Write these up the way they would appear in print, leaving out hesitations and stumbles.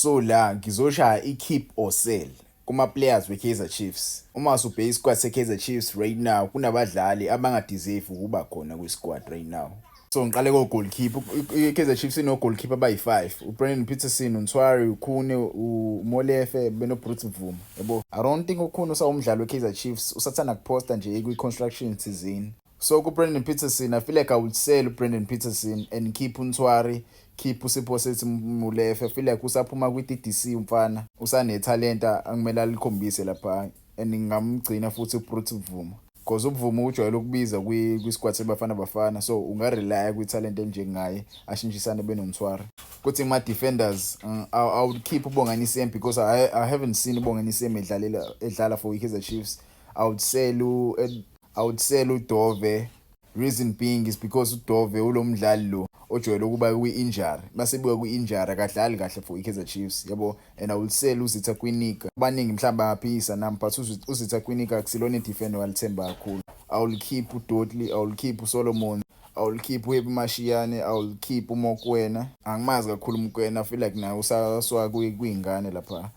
So la ngizoshaya i-keep or sell kuma-players we-Kaizer Chiefs. Uma usubheka isquad se-Kaizer Chiefs right now, kunabadlali abangadeserve ukuba khona kwi-squad right now. So ngiqale ko-goalkeeper. I-Kaizer Chiefs ino-goalkeeper abayi-5, uBrandon Petersen, uNtwari, uKhune, uMolefe beno-Bruce Bvuma, yabo. I don't think uKhune usawumdlali we-Kaizer Chiefs, usathanda kuphosta nje kwi-construction season. So ku-Brandon Petersen, I feel like I would sell uBrandon Petersen and keep uNtwari, keep uSiphosethu Molefe. I feel like usaphuma kwi-DDC umfana, usanethalenta akumele alikhombise lapha, and ngingamgcina futhi uBruce Bvuma because uBvuma ujwayele ukubiza kwi-squad seBafana Bafana, so ungarelya kwithalente elinjengaye, ashintshisane benoNtwari. Kuthi kuma-defenders, I would keep uBongani Sam because I haven't seen uBongani Sam edlalela, edlala for i-Kaizer Chiefs. I would sell uDove. Reason being is because uDove ulo mdlali lo ojwayele ukuba kwi-injury, mase buka kwi-injury akadlali kahle for i-Kaizer Chiefs, yabo. And I will sell uZitha Kwinika. Abaningi mhlawumbe bangaphikisa nami, but uZitha Kwinika akusilona i-defender walithemba kakhulu. I will keep uDudley, I will keep uSolomon, I will keep uHappy Mashiane, I will keep uMokwena. Angimazi kakhulu uMokwena, I feel like naye usasuka kuyingane lapha.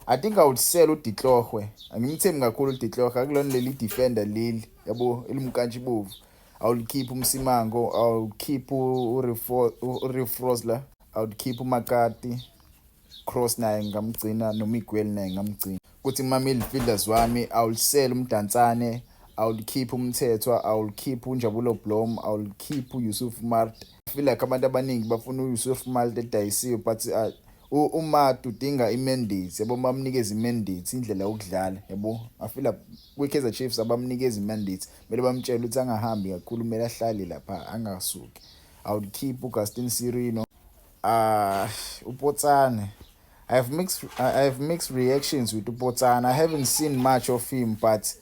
I think I would sell uDitlohwe. Angimthembi kakhulu uDitlohwe, akulona leli defender leli, yabo, elimkantshi bovu. I will keep uMsimango, I will keep uRefrosler, I would keep uMakati, Cross naye ngingamgcina, noMiguel naye ngingamgcina. Kuthi kuma midfielders wami, I will sell uMdantsane, I will keep uMthethwa, I will keep uNjabulo Blom, I will keep uYusuf Maart. I feel like abantu abaningi bafuna uYusuf Maart edayisiwe, but uMaart udinga i-mandate, yabo, bamnikeza i-mandate, indlela yokudlala, yabo. I feel like kwi-Kaizer Chiefs abamnikeza i-mandate, kumele bamtshele ukuthi angahambi kakhulu, kumele ahlale lapha, angasuki. I would keep uGaston Sirino. uPotsane, I have mixed reactions with uPotsane. I haven't seen much of him, but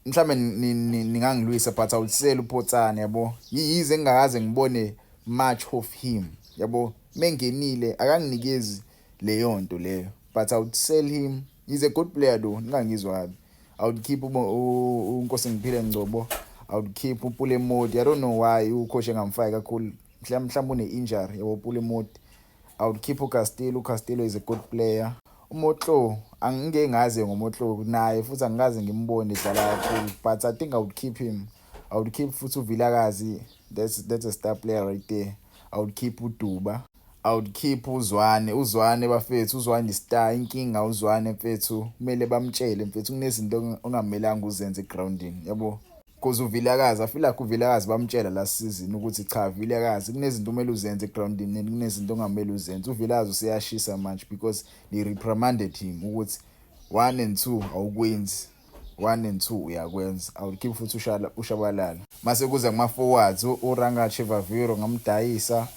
mhlambe ningangilwisa, but I would sell uPotsane, yabo. Yize engingakaze ngibone much of him, yabo, mengenile akanginikezi leyo nto leyo, but I would sell him. He's a good player though, ningangizwa kabi. I would keep uNkosingiphile Ngcobo. I would keep uPule Mmodi. I don't know why ucoach engamfaki kakhulu, mhlawumbe une-injury, yabo, uPule Mmodi. I would keep uCastillo. UCastillo is a good player. UMotlo, angike ngaze ngoMotlo naye futhi angikaze ngimbone edlala kakhulu, but I think I would keep him. I would keep futhi uVilakazi. That's a star player right there. I would keep uDuba. I would keep uZwane. UZwane bafethu, uZwane star. Inkinga uZwane mfethu, kumele bamtshele mfethu kunezinto ongamelanga uzenze egroundini, yabo, because uVilakazi, I feel like uVilakazi bamtshela last season ukuthi cha Vilakazi, kunezinto kumele uzenze egroundini, kunezinto ongamele uzenze. UVilakazi useyashisa manje because they reprimanded him ukuthi 1 and 2 awukwenzi, 1 and 2 uyakwenza. I would keep futhi ushala uShabalala. Mase kuza kuma forwards, uRanga Chivaviro ngamdayisa,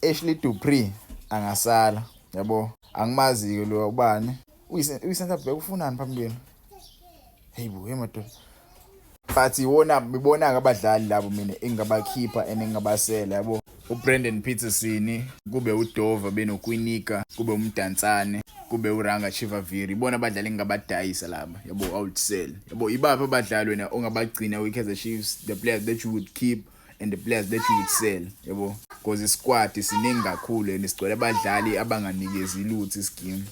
Ashley Du Preez angasala, yabo. Angimazi ke lo ubani, uyi-center back, ufunani phambili? Hey bo, hey madoda, but iwona ngibona abadlali labo mina engingabakhipha and engingabasela, yabo, uBrandon Petersen, kube uDova benoKwinika, kube uMdantsane, kube uRanga Chivaviro. Ibona abadlali engingabadayisa laba, yabo. I would sell, yabo. Ibaphi abadlali wena ongabagcina kwi-Kaizer Chiefs, the players that you would keep and the players that you would sell, yabo? Because isquad siningi kakhulu and sigcwele abadlali abanganikezi lutho iskimu.